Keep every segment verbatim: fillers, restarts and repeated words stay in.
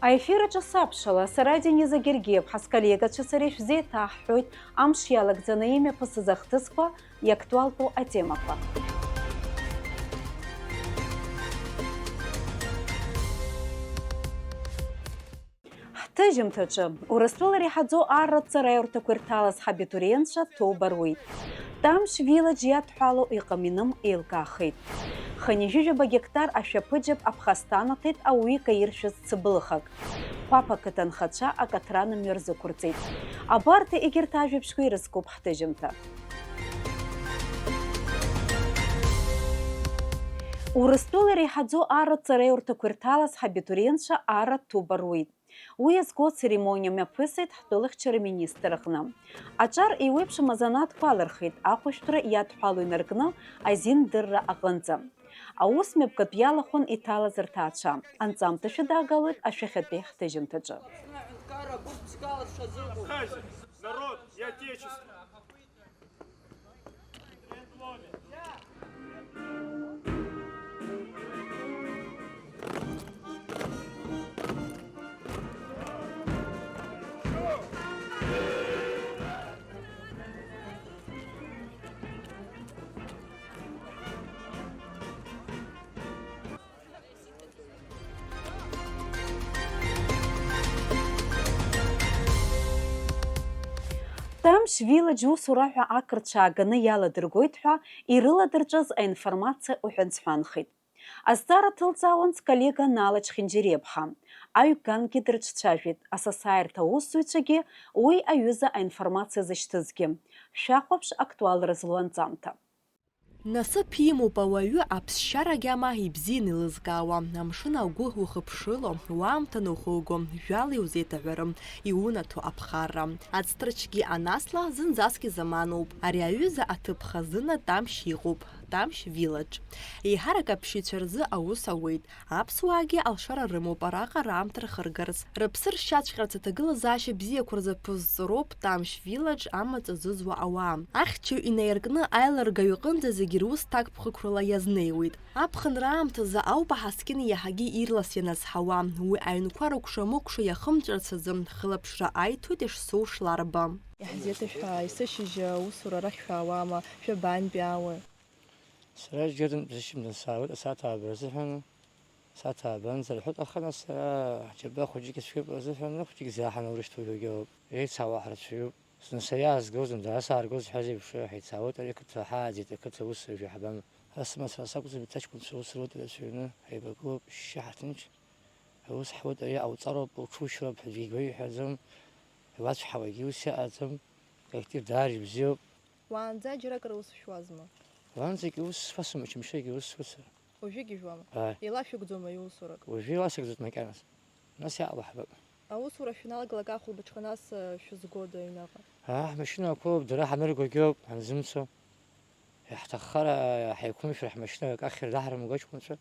Аефир аҿы сабшала, сара Дениза Гергиев, ҳасколлегацәа сареи шәзеиҭаҳҳәоит амш иалагӡаны имҩаԥысыз ахҭысқәа, иактуалтәу атемақәа. Ҳҭыжьымҭаҿы Урыстәыла иреиҳаӡоу арратә ҵараиурҭақәа ирҭалаз ҳабитуриентцәа ҭоуба руит. Тамшь Village иадҳәалоу иҟаминым еилкаахеит. Хынҩажәижәаба гектар ашәаԥыџьаԥ аԥхасҭанаҭеит ауаҩы икаиршәыз цыблыхак. Қәаԥ ақыҭанхацәа акаҭран мҩа рзықәырҵеит. Абарҭ егьырҭ ажәабжьқәа ирызкуп ҳҭыжьымҭа. Урыстәыла иреиҳаӡоу арратә ҵараиурҭақәа ирҭалаз ҳабитуриентцәа арратә ҭоуба руит. Уи иазку ацеремониа мҩаԥысит ҳтәылахьчара министр аҟны. Аҿар еиуеиԥшым азанааҭқәа алырхит, ахәышәтәра иадҳәалоу инаркны азин дырра аҟынӡа. Аус мҩаԥгатә иалахәын иҭалаз рҭаацәа. Анҵамҭа шәыдаагалоит ашәахьатәи ҳҭыжьымҭаҿы. Народ и Отечество! Тамшь Village усура ҳәа ақырҭцәа ааганы иаладыргоит ҳәа ирыладырҵәаз аинформациа уҳәан-сҳәанхеит. Азҵаара ҭылҵаауан сколлега Нала Чхинџьариаԥҳа. Аҩгангьы дрыҿцәажәеит, асасааирҭа аусзуҩцәагьы, уи аҩыза аинформациа зышьҭызгьы. Шәахәаԥш актуалра злоу анҵамҭа. Насыԥ имоуп ауаҩы аԥсшьара агьама ибзианы илызкаауа, амшын агәы ухыԥшыло, уаамҭа анухуго, жәала иузеиҭаҳәарым, иунаҭо аԥхарра. Аӡҭрачгьы анасла, зынӡаскгьы заманоуп. Ари аҩыза аҭыԥ хазына Тамшь иҟоуп, Тамшь Village. Еиҳарак аԥсшьаҩцәа рзы аус ауеит. Аԥсуаагьы алшара рымоуп араҟа раамҭа рхыргарц. Рыԥсы ршьаҵәҟьарц аҭагылазаашьа бзиақәа рзаԥызҵо роуп Тамшь Village амаҵ азызуа ауаа. Ахьчаҩ инаиркны аилыргаҩ иҟынӡа зегьы рус ҭакԥхықәрала иазнеиуеит. Аԥхынра аамҭазы ауп аҳаскьын иаҳагьы ирлас ианазҳауа. Уи аҩнқәа рыкәша-мыкәша иахымҵәарц азы хылаԥшра аиҭоит Ешсоу Шларба. Иаҳзеиҭашәҳәа, есышьыжь аусура арахь шәаауама, шәабантәи ауеи? Сара џьарантә зышьҭымҭан саауеит асааҭ ааба рзыҳәан. Сааҭ ааба анӡа рҳәоит, аха нас сара ҳџьаба хәыҷык ицәгьоуп рзыҳәан, хәыҷык зиаҳаны урышьҭоуп ҳәагьы ыҟоуп. Еицаауа ҳрацәаҩуп. Зны са иаазгоз, зны дара сааргоз ҳәа зеиԥшроу ҳаицаауеит, ари ақыҭа ҳааӡеит, ақыҭа аус жәаҳбама. Ас мацара сакәзар, аҭаҷкәынцәа аус руеит рацәаҩны, ҳаибагылоуп, шьшьа ҳаҭынч. Аус ҳуеит, ари ауҵароуп, уҽушьроуп ҳәа аӡәгьы игәы иҳәаӡом, иуацәҳауагьы ус иҟаӡам, аколлектив даара ибзиоуп. Уаанӡа џьаракыр ус шәуазма? Уаанӡагьы ус сфасым, ачымшьагьы ус сфысыр. Уажәыгьы ижәуама? Ааи. Еилашәыгӡома иусурак? Уажәы иласыгӡоит макьаназ. Нас иаауа ҳбап. Аусура шәаналагалак ахәылбыҽха нас, э, шәызгода аҩныҟа? Аа, ҳмашьынақәоуп, дара ҳаныргогьы ауп, ҳанзымцо. Иаҳҭаххар, ҳаиқәымшәар ҳмашьынак ахьыр даҳрымго аҷкәынцәа,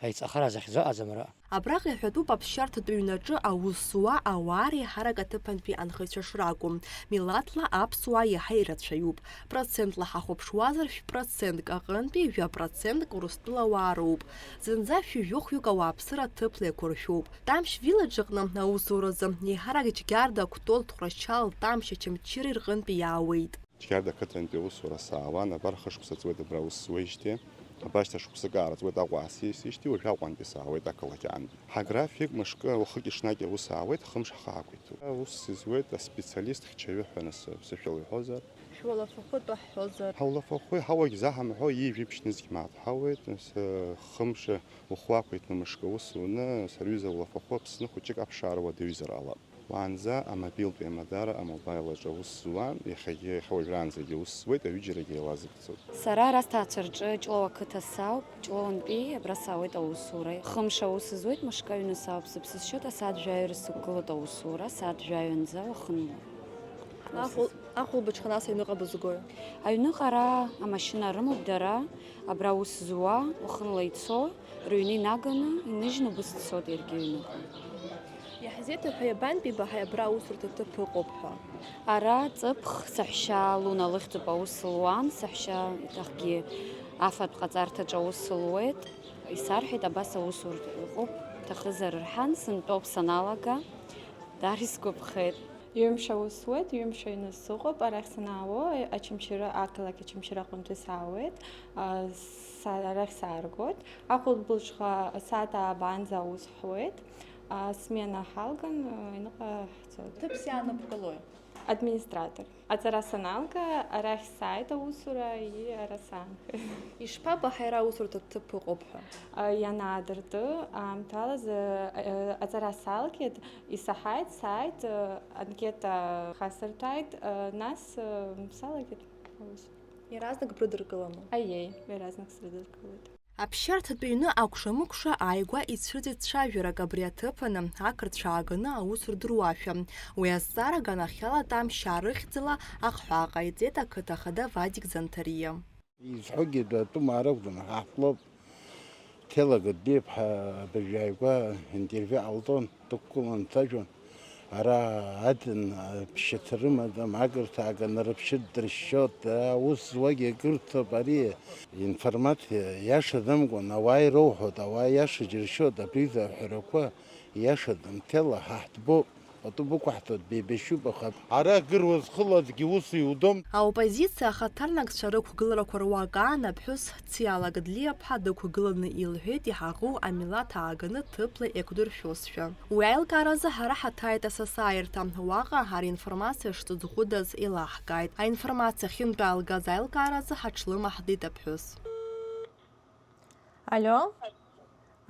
аиҵахара захьӡо аҟаӡам араҟа. Абраҟа иҳәатәуп аԥсшьарҭатә ҩнаҿы аус зуа ауаа реиҳарак аҭыԥантәи анхаҩцәа шракәу. Милаҭла аԥсуаа иаҳа ирацәаҩуп. Процентла ҳахәаԥшуазар, шә-процентк аҟынтәи жәа-процентк Урыстәылауаа роуп. Зынӡа шәи жәохәҩык ауааԥсыра ҭыԥла еиқәыршәоуп. Тамшь Village аҟны аусуразы еиҳарак Џьгьарда, Кәтол, Тҟәрашьал, Тамшь, Очамчыреи рҟынтәи иаауеит. Џьгьарда ақыҭантәи аусура саауан, абар хышықәса ҵуеит абра аус зуеижьҭеи, абар шьҭа шықәсык аараҵуеит Аҟәа аасеисижьҭеи, уажәы Аҟәантәи саауеит ақалақь аҟынтәи. Ҳаграфик мышкы, уахыки ҽнаки аус аауеит, хымш ҳхы ақәиҭуп. Аус зуеит аспециалист хьчаҩы ҳәа, нас, ԥсышәала иҳәозар. Шәуалафахәы тәы ҳҳәозар? Ҳаулафахәы, ҳауагь заҳамҳәо, ҩажәи ԥшь нызқь мааҭ ҳауеит, нас, хымш ухы уақәиҭны мышкы аус уны, сара ҩыза улафахәы Аԥсны хәыҷык аԥшаара уадаҩызар ҟалап. Уаанӡа амобилтә еимадара, амобаил аҿы аус зуан, иахьагьы, иахьа уажәраанӡагьы аус зуеит, аҩыџьарагьы еилазыгӡоит. Сара ара сҭаацәа рҿы Ҷлоу ақыҭа сауп, Ҷлоу антәи абра саауеит аусура. Хымш аус зуеит, мышкы аҩны саауп, сыԥсы сшьоит, асааҭ жәаҩа рзықәгылоит аусура, асааҭ жәаҩа анӡа уахынла. Ахәыл-, ахәылбыҽха нас аҩныҟа бызгои? Аҩныҟа ара амашьына рымоуп дара, абра аус зуа, уахынла ицо, рыҩны инаганы, иныжьны убыс дцоит иаргьы аҩныҟа. Иаҳзеиҭаҳәа иабантәи баҳаи абра аусурҭа ҭыԥ ыҟоуп ҳәа? Ара ҵыԥх саҳәшьа Луна лыхьӡуп аус луан, саҳәшьа еиҭахгьы афатә ҟаҵарҭаҿы аус луеит. Исарҳәеит, абас аусурҭа ыҟоуп, ҭахызар рҳан, сынтәоуп саналага, даара исгәаԥхеит. Ҩымш аус зуеит, ҩымш аҩны сыҟоуп, арахь санаауо, Очамчыра, ақалақь Очамчыра аҟынтәи саауеит, а, са-, арахь сааргоит. Ахәылбыҽха асааҭ аабанӡа аус ҳуеит. А, смена ҳалган, а, аҩныҟа ҳцоит. Ҭыԥс иаанапкылои? Администратор. Аҵара саналга, арахь сааит аусура, и ара саанхеит. Ишԥабо ҳара аусурҭа ҭыԥ ыҟоуп ҳәа? А, ианаадырты, аамҭалазы, а, аҵара салгеит, исаҳаит, сааит, а, анкета хасырҭәааит, а, нас, а, салагеит аус. Иаразнак брыдыркылама? Аиеи, иаразнак срыдыркылоит. Аԥсшьарҭатәи аҩны акәша-мыкәша ааигәа ицәырҵит цәажәарак, абри аҭыԥаны ақырҭцәа ааганы аус рдыруашәа. Уи азҵаара аганахьала Тамшь аарыхьӡала ахҳәаа ҟаиҵеит ақыҭа ахада Вадик Занҭариа. Изҳәогьы атәы мааракәӡам, ҳаҳфлоуп. Ҭела Гадбеиԥҳа абыржә ааигәа интервиу ҟалҵон, дықәгылан дцәажәон. Ара аӡын, ԥшьаҭа рымаӡам, ақырҭцәа ааганы рыԥсы дыршьшьоит, аус зуагьы акырҭцәоуп ари. Информациа иашаӡамкәан ауаа ироуҳәоит, ауаа иаша џьыршьоит, абри зыҳәарақәа иашаӡам, ҭела ҳа ҳтәоуп, пату бықәаҳҵоит, беибашьуп, аха ара акыр уазхылазгьы ус иудом. Аоппозициа ахаҭарнакцәа рықәгыларақәа руак аан аԥҳәыс Циала Гадлиаԥҳа дықәгыланы илҳәеит иҳаӷоу амилаҭ ааганы ҭыԥла еиқәдыршәозшәа. Уи аилкааразы ҳара ҳаҭааит асасааирҭа. Уаҟа ари информациа шҵыҵӷәыдаз еилаҳкааит. Аинформациа ахьынтәаалгаз аилкааразы ҳаҽлымаҳдеит аԥҳәыс. Алио?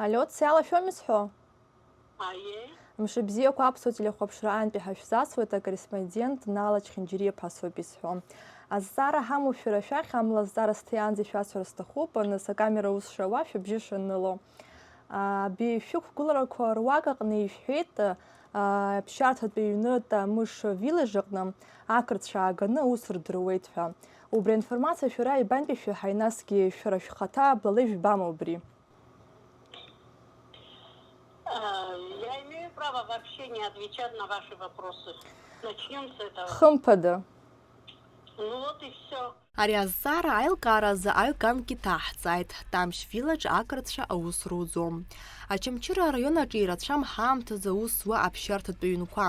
Алио, Циала шәоуми зҳәо? Аиеи. Мшыбзиақәа, аԥсуа телехәаԥшра аантәи ҳашәзасуеит, акорреспондент Нала Чхинџьириаԥҳа соуп исҳәо. Азҵаара ҳамоуп шәара шәахь, амала азҵаара сҭиаанӡа ишәасҳәар сҭахуп, нас акамера ус шауа шәыбжьы шаныло. Абри шәықәгыларақәа руак аҟны ишәҳәеит, а, аԥсшьарҭатәи аҩны Тамыш Village аҟны ақырҭцәа ааганы аус рдыруеит ҳәа. Убри аинформациа шәара ибантәи шәаҳаи, насгьы шәара шәхаҭа блала ижәбама убри? А, я имею право вообще не отвечать на ваши вопросы? Начнём с этого. Хымԥада. Ну вот и всё. Ари азҵаара аилкааразы аҩ-ганкгьы ҭаҳҵааит, Тамшь Village ақырҭцәа аус руӡом. Очамчыра араион аҿы ирацәам ҳаамҭазы аус зуа аԥсшьарҭатә ҩнқәа.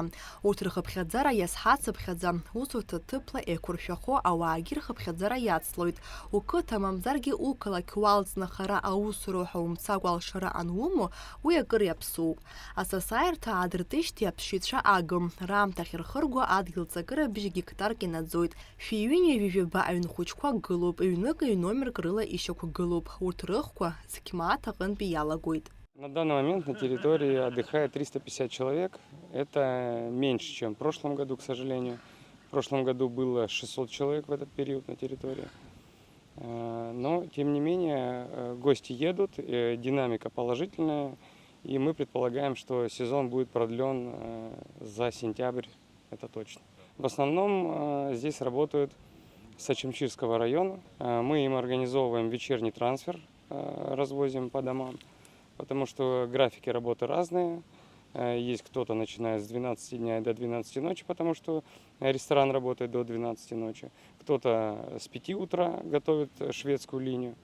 Урҭ рхыԥхьаӡара иазҳацыԥхьаӡа, усурҭа ҭыԥла еиқәыршәахо ауаагьы рхыԥхьаӡара иацлоит. Уқыҭа мамзаргьы уқалақь уалҵны хара аус руҳәа умцакәа алшара анумоу, уи акыр иаԥсоуп. Асасааирҭа аадыртижьҭеи аԥсшьаҩцәа агым, раамҭахь рхыргәа адгьыл ҵакыра бжьы геқтарк инаӡоит. Шәи ҩынҩажәи жәаба аҩнхәыҷқәа гылоуп, ҩнык-ҩномерк рыла ишьақәгылоуп, урҭ рыхқәа зқь мааҭ аҟынтәи иалагоит. На данный момент на территории отдыхает триста пятьдесят человек. Это меньше, чем в прошлом году, к сожалению. В прошлом году было шестьсот человек в этот период на территории. Э, но, тем не менее, э, гости едут, э, динамика положительная, и мы предполагаем, что сезон будет продлён, э, за сентябрь, это точно. В основном, э, здесь работают с Очамчирского района. Э, мы им организовываем вечерний трансфер, э, развозим по домам, потому что графики работы разные. Э, есть кто-то начинает с двенадцати дня и до двенадцати ночи, потому что ресторан работает до двенадцати ночи. Кто-то с пяти утра готовит шведскую линию.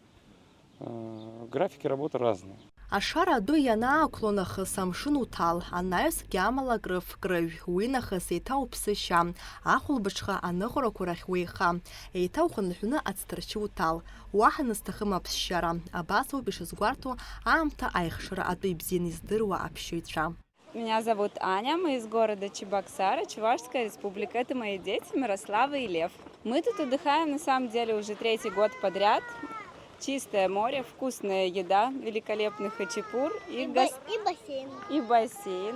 Э, графики работы разные. Ашара аду ианаақәло нахыс амшын уҭал, анаҩс гьамала крыф-крыжә, уи нахыс еиҭа уԥсы шьа, ахәылбыҽха аныҟәарақәа рахь уеиха, еиҭа ухынҳәны ацҭарчы уҭал, уаҳа назҭахым аԥсшьара, абас ауп ишазгәарҭо аамҭа аихшара атәы ибзианы издыруа аԥсшьаҩцәа. Меня зовут Аня, мы из города Чебоксары, Чувашская республика. Это мои дети Мирослава и Лев. Мы тут отдыхаем, на самом деле, уже третий год подряд. Чистое море, вкусная еда, великолепный хачапур и И гос- ба-, и бассейн. И бассейн,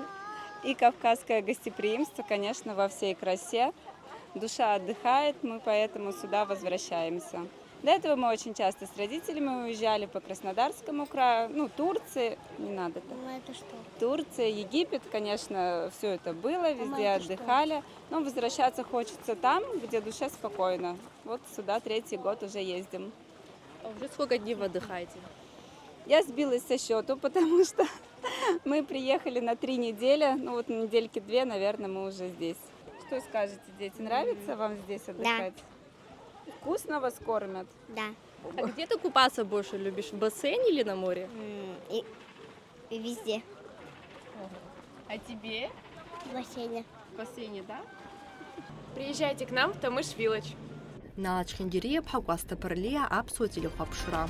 и кавказское гостеприимство, конечно, во всей красе. Душа отдыхает, мы поэтому сюда возвращаемся. До этого мы очень часто с родителями уезжали по Краснодарскому краю, ну, Турции, не надо так. Ну, это что? Турция, Египет, конечно, всё это было, везде отдыхали. Но возвращаться хочется там, где душе спокойно. Вот сюда третий год уже ездим. А уже сколько дней вы отдыхаете? Я сбилась со счёту, потому что мы приехали на три недели, ну вот недельки две, наверное, мы уже здесь. Что скажете, дети, нравится вам здесь отдыхать? Вкусно вас кормят? Да. А где ты купаться больше любишь? В бассейне или на море? М, и, и везде. А тебе? В бассейне. В бассейне, да? Приезжайте к нам в Тамыш Village. Нала Чхингириаԥҳа, Кәасҭа Ԥарлиа, Аԥсуа телехәаԥшра.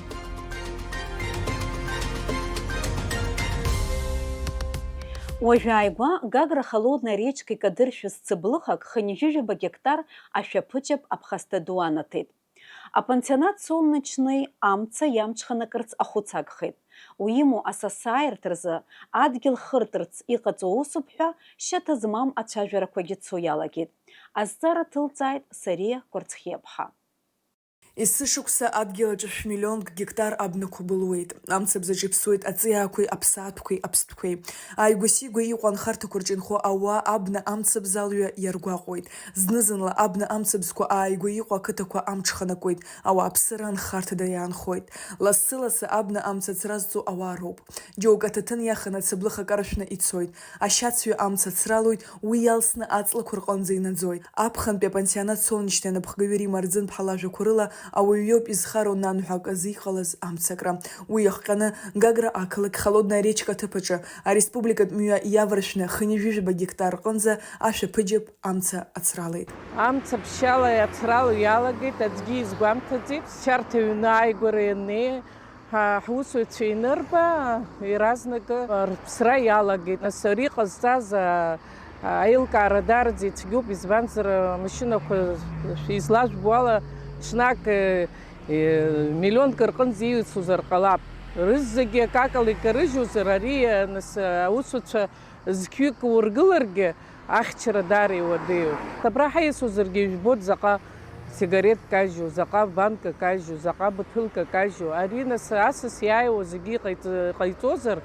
Уажәааигәа Гагра Холодная речка икадыршәыз цыблыхак хынҩажәижәаба гектар ашәаԥыџьаԥ аԥхасҭа ду анаҭеит. Апансионат Солнечный амца иамҽханакырц ахәыц агхеит. Уимоу, асасааирҭа рзы адгьыл хыртырц иҟаҵоу усуп ҳәа шьаҭа змам ацәажәарақәагьы цо иалагеит. Азҵаара ҭылҵааит Сариа Кәарцхиаԥҳа. Есышықәса адгьыл аҿы шә-миллионк гектар абнақәа былуеит. Амцабз аҿы иԥсуеит аҵиаақәеи аԥсаатәқәеи аԥстәқәеи. Ааигәа-сигәа иҟоу анхарҭақәа рҿы инхо ауаа абна амцабз алҩа иаргәаҟуеит. Зны-зынла абна амцабзқәа ааигәа иҟоу ақыҭақәа амҽханакуеит, ауааԥсыра анхарҭада иаанхоит. Лассы-лассы абна амца ацразҵо ауаа роуп. Џьоук аҭаҭын иахан ацыблыха каршәны ицоит. Ашьацҩы амца ацралоит, уи иалсны аҵлақәа рҟынӡа инаӡоит. Аԥхынтәи апансионат Солнечный анапхгаҩы Рима Арӡынԥҳа лажәақәа рыла, ауаҩ иоуп изхароу нанҳәак азы иҟалаз амцакра. Уи иахҟьаны Гагра ақалақь Холодная речка аҭыԥ аҿы ареспубликатә мҩа иаваршәны хынҩажәижәаба гектар рҟынӡа ашәаԥыџьаԥ амца ацралеит. Амца ԥшьшьала иацрало иалагеит, аӡәгьы изгәамҭаӡеит. Ԥсшьарҭа ҩны ааигәара ианнеи, ҳа-, ҳусуцәа инырба, иаразнакы рыԥсра иалагеит. Нас ари ҟазҵаз, а, аилкаара даараӡа ицәгьоуп, избанзар, амашьынақәа излажәбо ала, ҽнак, э, э, миллионк рҟынӡа ииасуазар ҟалап. Рызегьы акакала икарыжьуазар, ари, э, нас, аусуцәа зқьҩык ургыларгьы, ахьчара даара иуадаҩуп. Абра ҳаиасуазаргьы ижәбоит заҟа сигарет кажьу, заҟа банка кажьу, заҟа быҭәылка кажьу. Ари, нас, асас иааиуа зегьы иҟаиҵ-, ҟаиҵозар,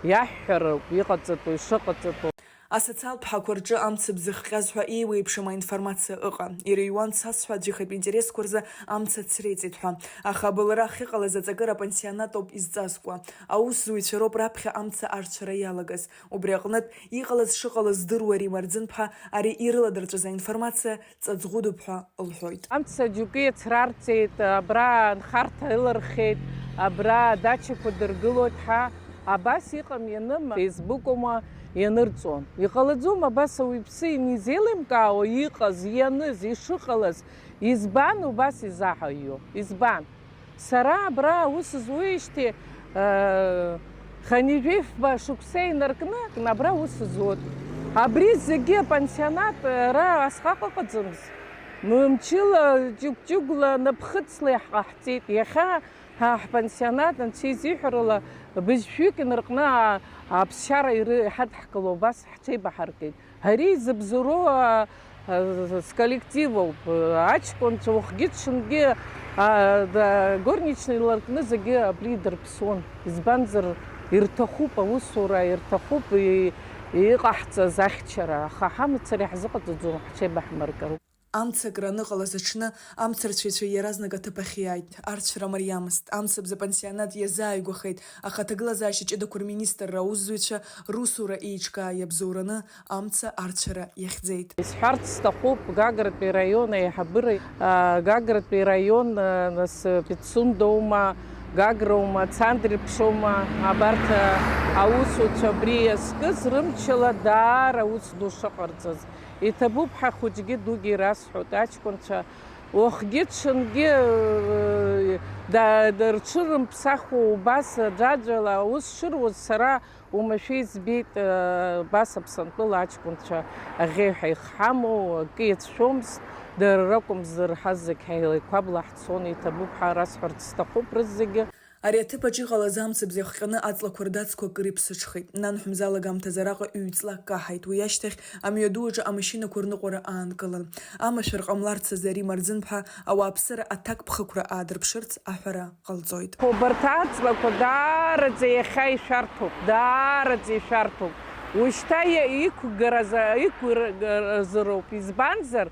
иаҳҳәароуп иҟаҵатәу, ишыҟаҵатәу. Асоциалтә ҳақәа рҿы амцабз зыхҟьаз ҳәа еиуеиԥшым аинформациа ыҟан. Ирыҩуан цасҳәа аӡәы ихатә интересқәа рзы амца цреиҵеит ҳәа. Аха абылра ахьыҟалаз аҵакыра апансионат ауп изҵазкуа. Аусзуҩцәа роуп раԥхьа амца арцәара иалагаз. Убри аҟнытә, иҟалаз шыҟалаз здыруа Римма Арӡынԥҳа ари ирыладырҵәаз аинформациа ҵаҵӷәыдуп ҳәа лҳәоит. Амца џьоукы иацрарҵеит, абра анхарҭа ылырхеит, абра адачақәа дыргылоит ҳәа. Абас иҟам ианым, Facebook-ума ианырҵон. Иҟалаӡом абас ауаҩԥсы инизеилымкаауа иҟаз, ианыз, ишыҟалаз. Избан убас изаҳаҩу? Избан? Сара абра аус зуеижьҭеи, э, хынҩажәижәаба шықәса инаркны абра аус зуеит. Абри зегьы апансионат, ара асҟак ыҟаӡамыз. Мчыла, ҷыгә-ҷыгәла, напхыцла иаҳҟаҳҵеит. Иахьа ҳа ҳпансионат, анцәа изиҳәарыла, быжьшәҩык инаркны а-, аԥсшьара иры-, иҳадҳкыло убас ҳҽеибаҳаркит. Ари зыбзоуроу, а, а, сколлектив ауп. Аҷкәынцәа уахгьы-ҽынгьы, а, да, горничный ларкны зегьы абри дырԥсуан. Избанзар, ирҭахуп аусура, ирҭахуп и-, иҟаҳҵаз ахьчара, аха ҳамацара иаҳзыҟаҵаӡом, ҳҽеибаҳмыркыр. Амцакра аныҟалаз аҽны, амцарцәаҩцәа иаразнак аҭыԥ ахь иааит. Арцәара мариамызт, амцабз апансионат иазааигәахеит, аха аҭагылазаашьа ҷыдақәа рминистрра аусзуҩцәа русура еиҿкаа иабзоураны амца арцәара иахьӡеит. Исҳәарц сҭахуп Гагратәи араион аиҳабыра, а, Гагратәи араион, а, нас, Пицундоума, Гагроума, Цандрыԥшоума, абарҭ, а, аусуцәа абри иазкыз рымчала даара аус ду шыҟарҵаз. Иҭабуп ҳәа хәыҷгьы дугьы ирасҳәоит, аҷкәынцәа уахгьы-ҽынгьы, э, да-, да-, рҽырымԥсахуа убас аӡәаӡәала аус шыруаз сара уамашәа избеит, э, абас Аԥсынтәыла аҷкәынцәа аӷьеҩҳәа ихҳамоу акы иацәшәомызт, дара ракәым зырҳаз зегь ҳаилақәабла ҳцон, иҭабуп ҳәа расҳәарц сҭахуп рызегьы. Ари аҭыԥ аҿы иҟалаз амцабз иахҟьаны аҵлақәа рдацқәа акыр иԥсыҽхеит. Нанҳәа мза алагамҭазы араҟа ҩ-ҵлак каҳаит, уи ашьҭахь амҩаду аҿы амашьынақәа рныҟәара аанкылан. Амашәыр ҟамларц азы Римма Арӡынԥҳа ауааԥсыра аҭакԥхықәра аадырԥшырц аҳәара ҟалҵоит. Убарҭ аҵлақәа даараӡа иахьа ишәарҭоуп, даараӡа ишәарҭоуп. Ушьҭа иа-, иқәгаразы, иқәгаразыроуп, избанзар,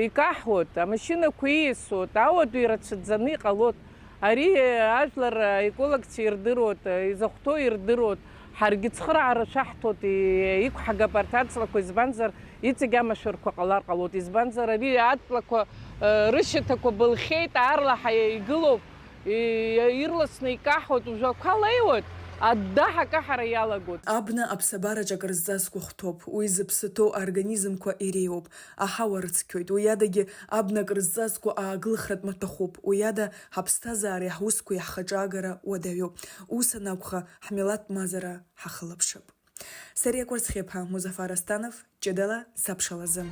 икаҳуеит, амашьынақәа ииасуеит, ауадаҩ рацәаӡаны иҟалоит. Ари ажәлар аекологцәа ирдыруеит, изахәҭоу ирдыруеит, ҳаргьы цхыраара шәаҳҭоит, и-, иқәҳагап арҭ аҵлақәа, избанзар, иҵегь амашәырқәа ҟалар ҟалоит, избанзар, ари аҵлақәа, э, рышьаҭақәа былхьеит, аарлаҳа игылоуп, И-, ирласны икаҳауеит, ужәақәа леиуеит, аддаҳа акаҳара иалагоит. Абна аԥсабараҿ акрызҵазкуа хәҭоуп, уи зыԥсы ҭоу аорганизмқәа иреиуоуп, аҳауа рыцқьоит, уи адагьы абна акрызҵазкуа ааглыхратә маҭәахәуп, уи ада ҳаԥсҭазаареи ҳусқәеи ҳхаҿы агара уадаҩуп. Ус анакәха, ҳмилаҭ мазара ҳахылаԥшып. Сариа Кәарцхиаԥа, Музафар Астанов, ҷыдала сабшалазы.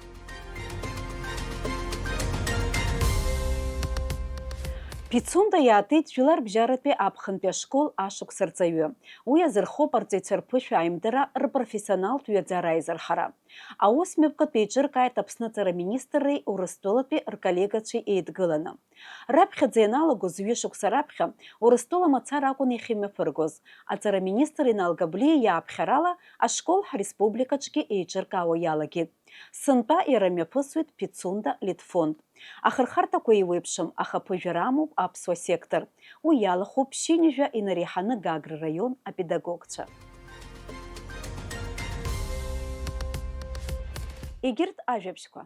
Пицунда иаатит жәларбжьаратәи аԥхынтәи ашкол ашықәс рҵаҩы. Уи азырхоуп арҵаҩцәа рԥышәа аимдара, рпрофессионалтә ҩаӡара аизырхара. Аус мҩаԥгатә еиҿыркааит Аԥсны аҵара министрреи Урыстәылатәи рколлегацәеи еидгыланы. Раԥхьаӡа ианалагоз ҩышықәса раԥхьа Урыстәыла мацара акәын иахьымҩаԥыргоз. Аҵара аминистр Инал Габлиа иааԥхьарала ашкол ҳреспубликаҿгьы еиҿыркаауа иалагеит. Сынтәа иара мҩаԥысуеит Пицунда литфонд. Ахырхарҭақәа еиуеиԥшым, аха ԥыжәара амоуп аԥсуа сектор. Уи иалахәуп ԥшьынҩажәа инареиҳаны Гагра раион апедагогцәа. Егьырҭ ажәабжьқәа.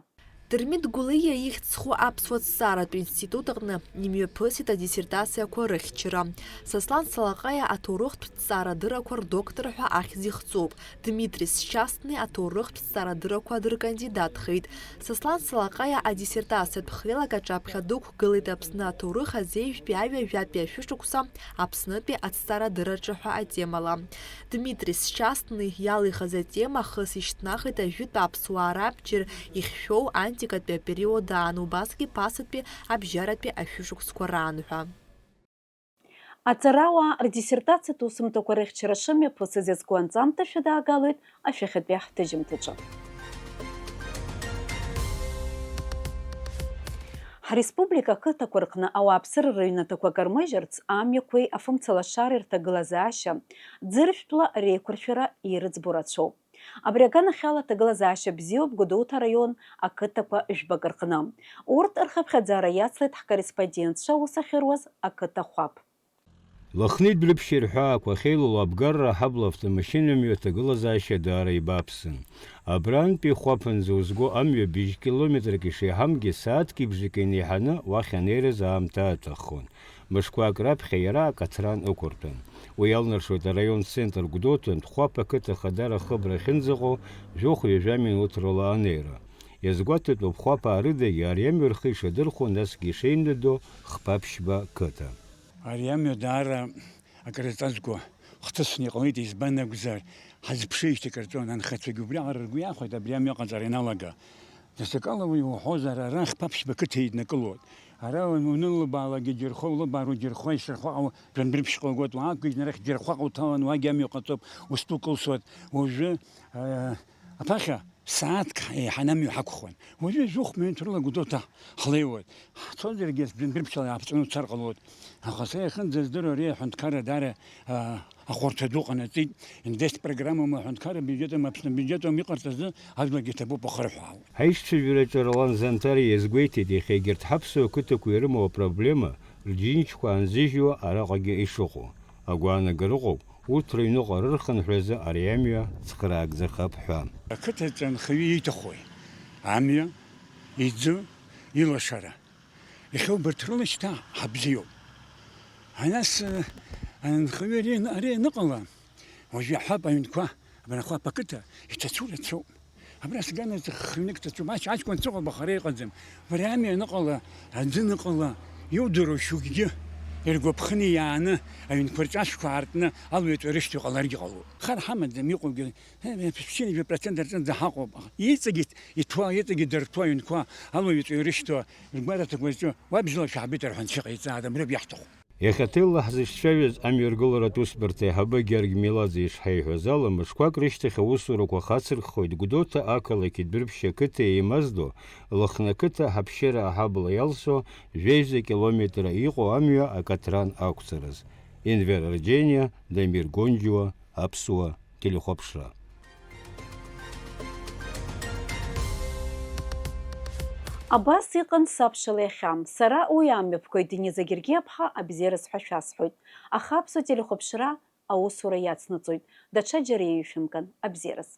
Дырмит Гәлиа ихьӡ зху аԥсуа ҭҵааратә институт аҟны имҩаԥысит адиссертациақәа рыхьчара. Сослан Салаҟаиа аҭоурыхтә ҭҵаарадыррақәа рдоктор ҳәа ахьӡ ихҵоуп. Дмитри Счастный аҭоурыхтә ҭҵаарадыррақәа дыркандидатхеит. Сослан Салаҟаиа адиссертациатә хеилак аҿаԥхьа дықәгылеит Аԥсны аҭоурых азеижәтәи аҩажәатәи ашәышықәса Аԥснытәи аҭҵаарадырраҿы ҳәа атемала. Дмитри Счастный иалихыз атема хыс ишьҭнахит ажәытә аԥсуаа рабџьар ихьшәоу антикатәи апериод аан, убасгьы ԥасатәи абжьаратәи ашәышықәсқәа раан ҳәа. Аҵарауаа рдиссертациатә усумҭақәа рыхьчара шымҩаԥысыз иазку анҵамҭа шәыдаагалоит ашәахьатәи ҳҭыжьымҭаҿы. Ҳреспублика ақыҭақәа рҟны ауааԥсыра рыҩнаҭақәа кармыжьырц амҩақәеи афымцалашареи рҭагылазаашьа ӡыржәтәла реиқәыршәара ирыӡбо рацәоуп. Абри аганахьала аҭагылазаашьа бзиоуп Гәдоуҭа араион ақыҭақәа жәбак рҟны. Урҭ рхыԥхьаӡара иацлеит ҳкорреспондентцәа аус ахьыруаз ақыҭа Хәаԥ. Лыхнитә Дәрыԥшьа ирҳәаақәа ахьеилоу абгарра аҳабла автомашьынамҩа аҭагылазаашьа даара ибааԥсын. Абрантәи Хәаԥынӡа узго амҩа бжь километрк ишеиҳамгьы, сааҭки бжаки инеиҳаны уахь анеираз аамҭа аҭаххон. Мышқәак раԥхьа иара акаҭран ықәырҭәан. Уи иалнаршоит араион центр Гәдоуҭантә Хәаԥ ақыҭа хадара ахыбра ахьынӡаҟоу жәохә-ҩажәа минуҭ рыла анеира. Иазгәаҭатәуп Хәаԥаа рыдагьы ари амҩа рхы ишадырхәо, насгьы ишеимдадо Хԥа-Ԥшьба қыҭа. Ари амҩа даара акрызҵазкуа хҭысны иҟалеит, избан акәзар, ҳазԥшижьҭеи акыр ҵуан, анхацәагьы убриаҟара ргәы иахәеит абри амҩа аҟаҵара ианалага. Даҽакала уи уҳәозар, ара Хԥа-Ԥшьба қыҭа еиднакылоит. Ара уанылбаалакгьы џьырхо, улыбаало џьырхо, ишьҭахьҟа жәандәрыԥшьҟа угоит, уаақәгьежьны арахь џьырхәаҟа уҭалан, уагьы амҩа ҟаҵоуп, устәы кылсуеит. Уажәы, э, аԥахьа сааҭк еиҳаны амҩа ҳақәхон. Уажәы жәохә минуҭ рыла Гәдоуҭа ҳлеиуеит. Ҳцозаргьы жәандәрыԥшьала иааԥҵәаны уцар ҟалоит. Аха са иахьынӡаздыруа ари аҳәынҭқарра даара, э, ахәарҭа ду ҟанаҵеит, инвестпрограммоума, аҳәынҭқарра бюджетоума, Аԥсны абиуџьетоума иҟарҵаз ажәларгьы иҭабуп ахырҳәаауа. Ҳаишьцәажәараҿы Ролан Занҭариа иазгәеиҭеит, иахьа егьырҭ ҳаԥсуа қыҭақәа ирымоу апроблема, рџьынџьқәа аанзыжьуа араҟагьы ишыҟоу. Агәаанагара ыҟоуп, урҭ рыҩныҟа рырхынҳәразы ари амҩа цхыраагӡахап ҳәа. Ақыҭаҿы анхаҩы ииҭахуи? Амҩа, иӡы, илашара. Иахьа убарҭ рыла шьҭа ҳабзиоуп. Анас, э, анхаҩы ари, ари аныҟала, уажә иаҳҳәап, аҩнқәа, абрахәа апакыҭа иҭацәу рацәоуп. Абра сганаҵы хҩнык ҭацәуп, аҷ-, аҷкәын дсыҟоуп, аха ара иҟаӡам. Убри амҩа аныҟала, аӡы аныҟала, иудыруа шьоукгьы иргәаԥханы иааны, аҩнқәа рҿы ашәқәа аартны, алҩаҵә рышьҭоу ҟаларгьы ҟалоит. Хар ҳамаӡам, иҟоугьы Ԥшьынҩажәа процент рҿынӡа ҳаҟоуп. Иҵегьы иҭәуа, иҵегьы дырҭәуа аҩнқәа, алҩаҵә ирышьҭоу ргәараҭақәа рҿы уабжьала шәаҳбеит рҳәан, шәыҟаиҵааӡам, рыб иаҳҭаху. Иахьа ҭелла ҳзышьцәажәаз амҩаргыларатә усбарҭа аиҳабы Георги Меладзе ишҳаиҳәаз ала, мышқәак рышьҭахь аусурақәа хацырххоит Гәдоуҭа ақалақь Дәрыԥшь ақыҭа еимаздо, Лыхны ақыҭа ҳаԥшьыра аҳабла иалсо, жәеиза километра иҟоу амҩа акаҭран ақәҵараз. Енвер Арџьениа, Дамир Гонџьуа, Аԥсуа телехәаԥшра. Абас иҟан сабшала иахьа. Сара уи амҩаԥгоит, Дениза Гергиаԥҳа, абзиараз ҳәа шәасҳәоит. Аха Аԥсуа телехәаԥшра аусура иацнаҵоит. Даҽаџьара еиҩышәымкын. Абзиараз.